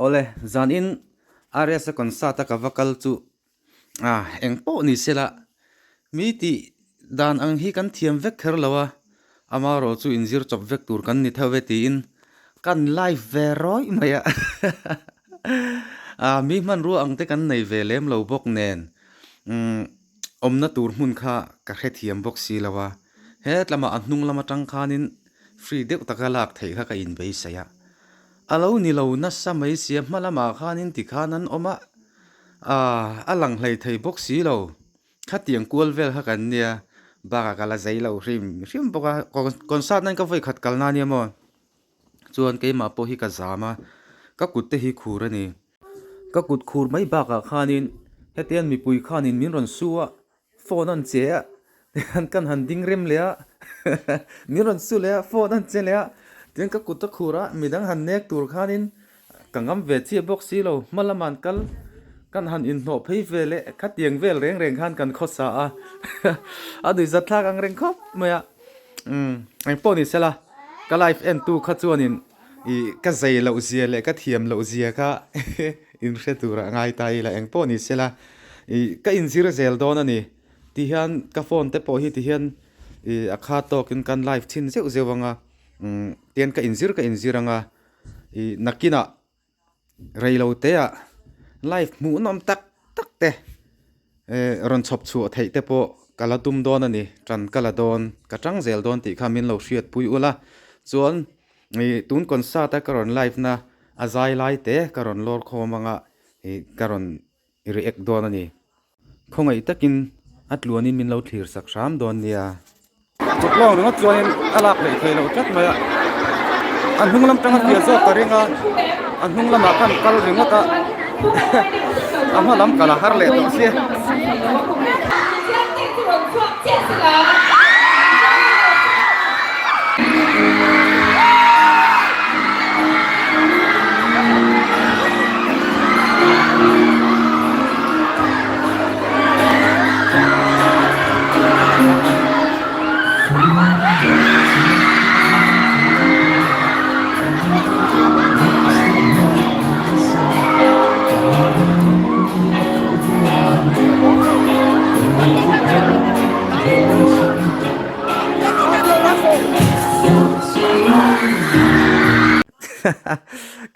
Awle, zanin RS-a concert a ka va kal chu ah eng pawh ni se la, mi tih dan ang hi kan thiam vek kher lo a, amaherawh chu inzir chawp vek tur kan ni theuh e tiin kan live ve rawih mai a ah mi hmanrua ang te kan nei ve lem lo bawk nen umm awmna tur hmun kha ka hrethiam bawk si lo a, hetlamah a hnung lam atang khanin free deuh taka lak theih kha ka inbeisei a. A lo ni lo nasa mai sia hma lamah khanin tikhan an awm a, aah a lang hlei thei bawk si lo. Khatiang kual vel kha kan nia, bakah ka la zei lo hrim hrim bawk a, concert nan ka vawi khat kalna ania maw? Chuan keimah pawh hi ka zam a, ka kut te hi khur a ni. Ka kut khur mai bakah khanin hetiang mipui khanin min rawn su a, Phone an che a, tihian kan han ding rem leh a, min rawn su leh a, phone an che leh a, tihian ka kut a khur a, midang han nek tur khanin ka ngam ve chiah bawk si lo, hma lamah an kal, kan han inhnawh phei ve leh khatiang vel reng reng khan kan khawsa a, a nuihzat thlak ang reng khawp mai a, umm engpawh ni sela ka live en tu kha chuanin ih ka zei loh zia leh ka thiam loh zia kha inhre turah ngai ta ila engpawh ni sela ih ka inzir zel dawn a ni tihian ka phone te pawh hi tihian ih a kha tawkin kan live thin zeuh zeuh anga umm tihian ka inzir ka inzir anga ih nakinah reilo te ah live hmuhnawm tak tak te eh rawn chhawp chhuah theih te pawh ka la tum dawn a ni tan ka la dawn ka tang zel dawn tih kha min lo hriat pui ula chuan ih tun concert a ka rawn live na a zai lai te ka rawn lawr khawm anga ih ka rawn react dawn a ni. Khawngaih takin a tluanin min lo thlir sak hram dawn nia. Kut lawng ringawt chuanin a lak hleih theih loh tlat mai a, a hnung lam tanga fiah zawk ka ring a, a hnung lamah khan kal ringawt a, a hma lam kal a har leh tawh sia.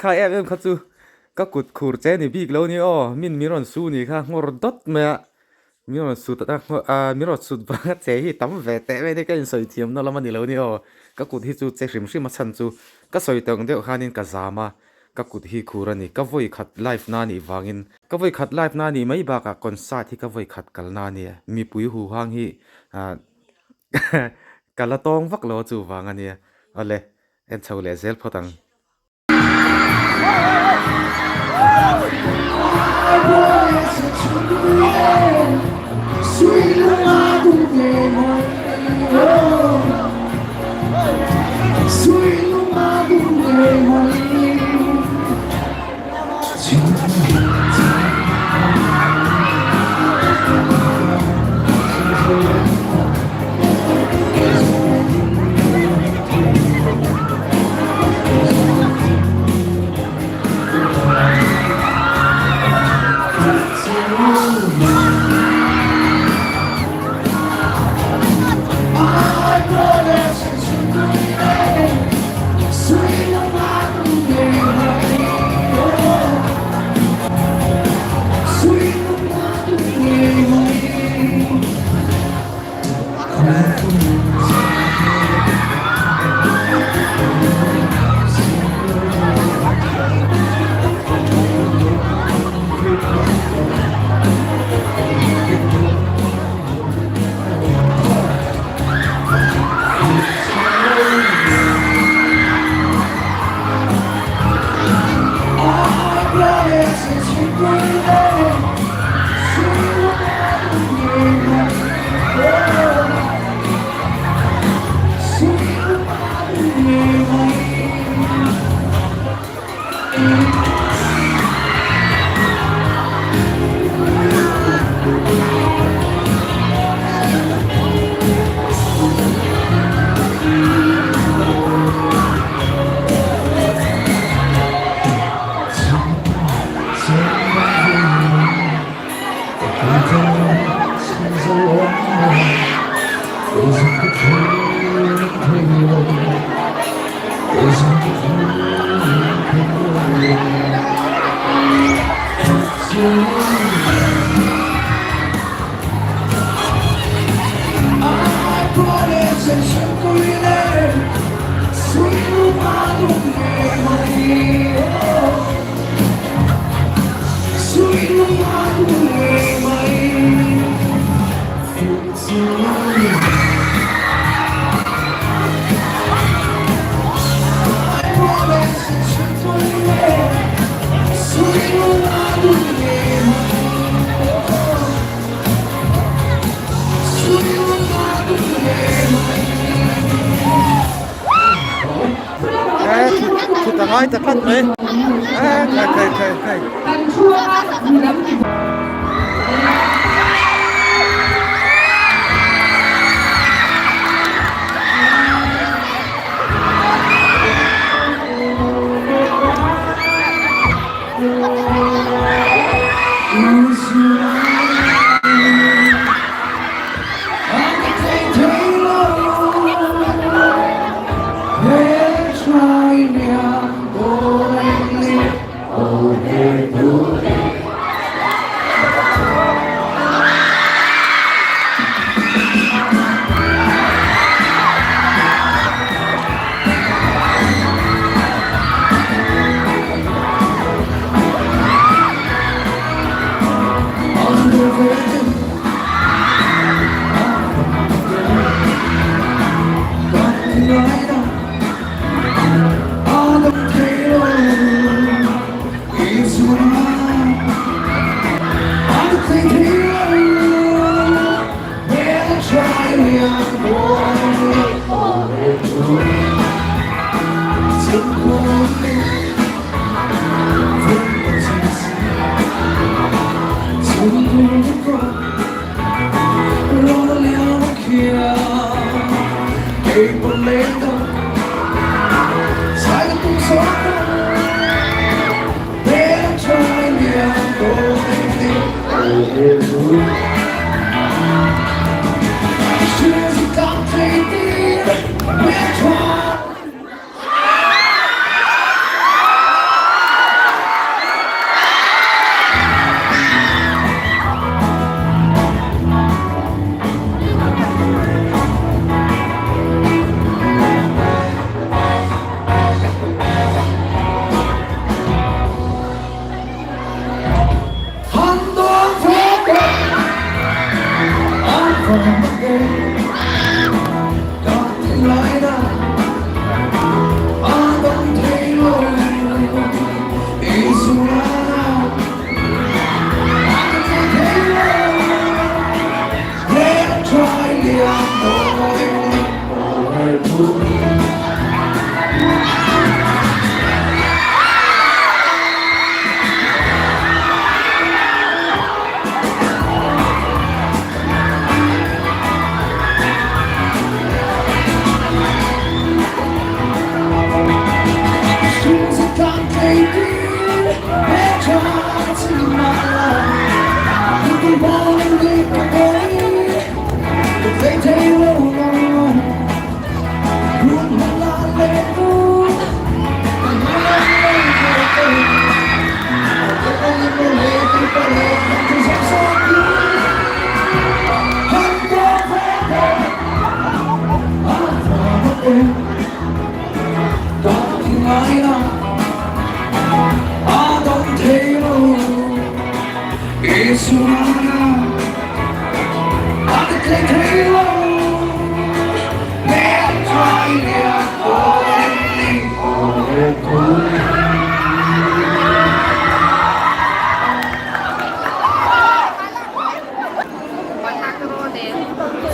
Kha em em kha chu ka kut khur che ni bik lo ni aw min min rawn su ni kha nghawr dawt mai a min rawn sut a min rawn sut vang a che hi tam ve teh mai ni ka insawi thiam na lam a ni lo ni aw ka kut hi chu che hrim hrim a chhan chu ka sawi tawng deuh khanin ka zam a ka kut hi khur a ni ka vawi khat live na nih vangin ka vawi khat live na nih mai bakah concert hi ka vawi khat kal na ania mipui huhang hi ah ka la tawng vak lo a chuvang a nia awle en chho leh zel phawt ang. Thut a ngai ta tlat mai khai khai khai khai.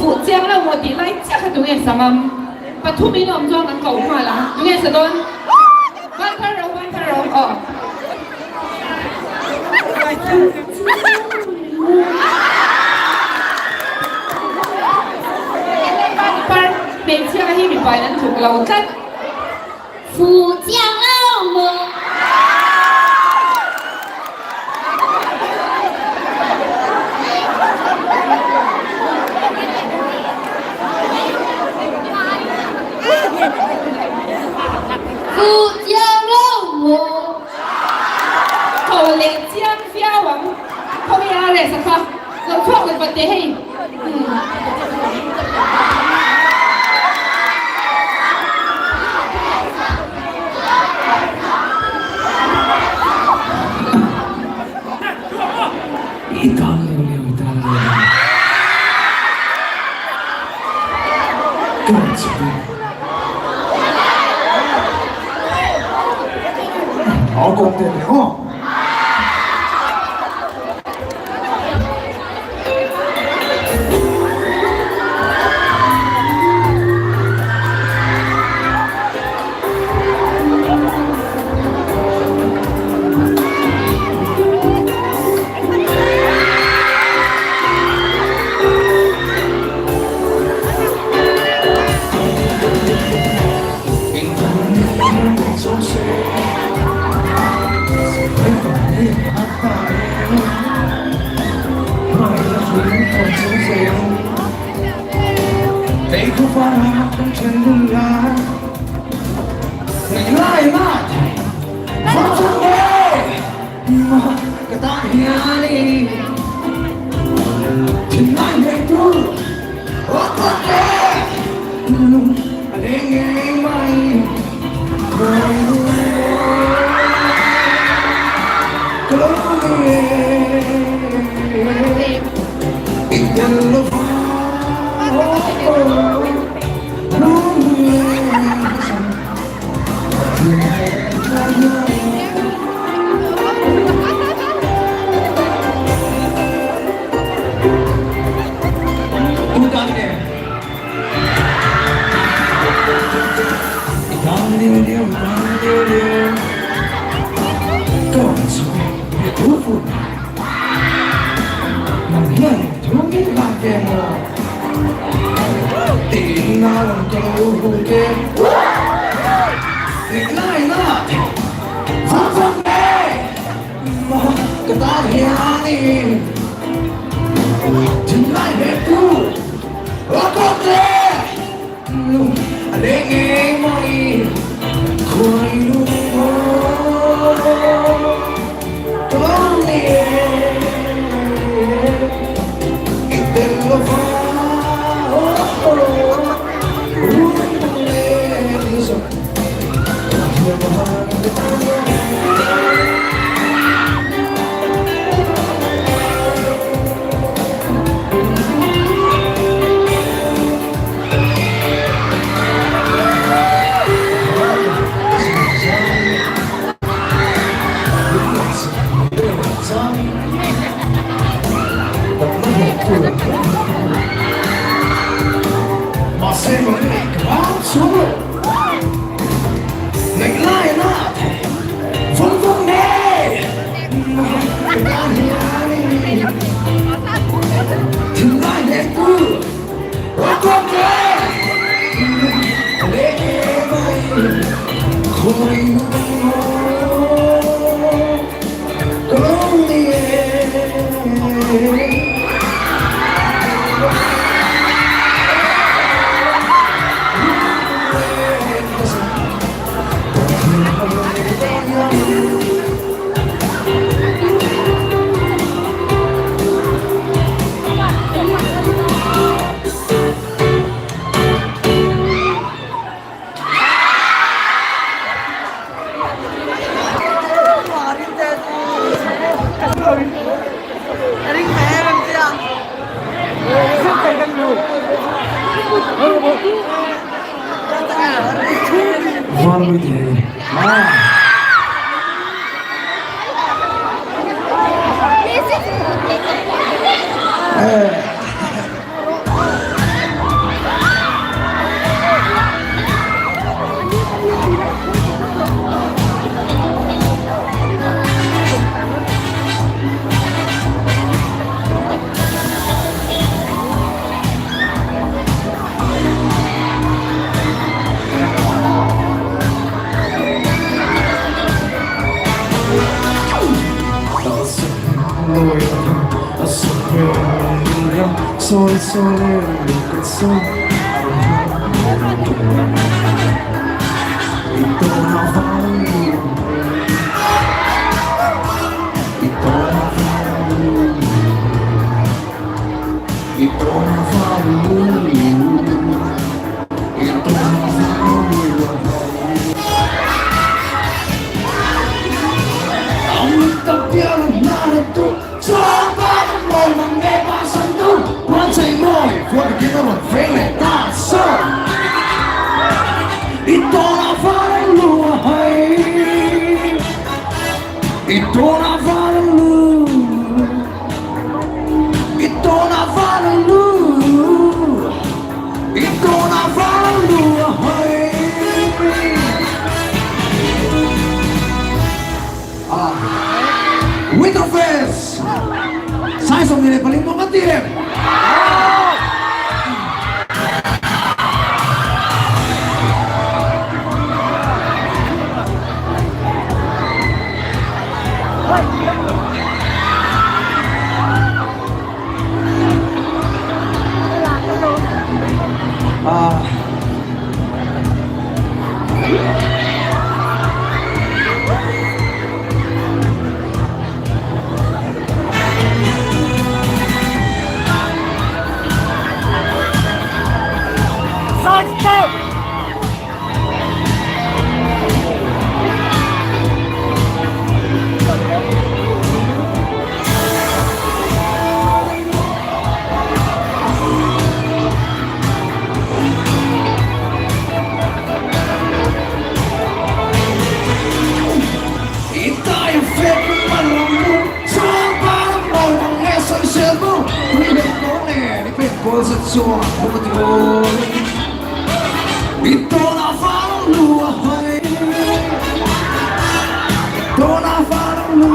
Fuh chiang lo maw tih lai chiah kha tunge sa ngam? Pathum in awm chuan kan koh nghal ang. Tunge sa dawn? Van thar ro, van thar ro. Aw. Par hmeichhia hi mipa in an tluk lo tlat. Fuh chiang lo maw? RS-a kha lo chhuak leh vat teh hei. I tan leu leu i tan leu leu. Ka rawn chhuk a. Au kawng te ni aw. I tawn val a lu I tawn val a lu I tawn val a lu a hawi Ah Winter Fest Sai 24 nuam a ti em? I tai fet man lam lu chuan pa lam mawi bang nge sawi sel bu tui hlei ko nen i pen kual zet chuan bawk a ti awi I tawn ah val ang lu a hai I tawn ah val ang lu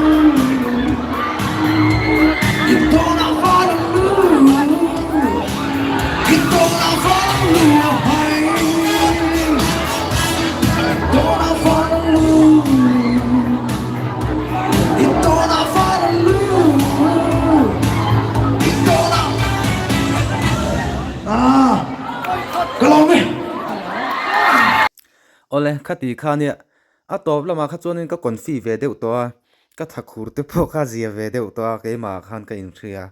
I tawn ah val ang lu I tawn ah val ang lu a hai I tawn ah val ang lu I tawn ah val ang lu I tawn ah Ah ka lawm e. Awle, khati kha nia, a tawp lamah kha chuanin ka confi ve deuh tawh a, ka thakhur te pawh kha zia ve deuh tawh a, keimah khan ka inhria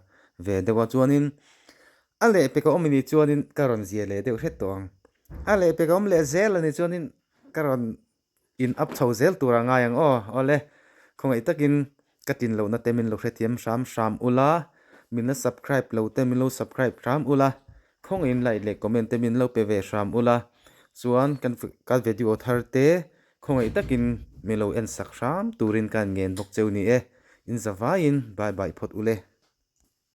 ve deuh a, chuanin A lehpek a awm anih chuanin ka rawn zia leh deuh hret tawh ang. A lehpek a awm leh zel anih chuanin ka rawn in up chho zel tur a ngai ang aw. Awle, khawngaih takin ka tin lohna te min lo hrethiam hram hram ula, min la subscribe lo te min lo subscribe hram ula, khawngaihin like leh comment te min lo pe ve hram ula, chuan kan ka video thar te khawngaih takin min lo en sak hram turin ka ngen bawk cheu ni e. In zavaiin bye bye phawt ule.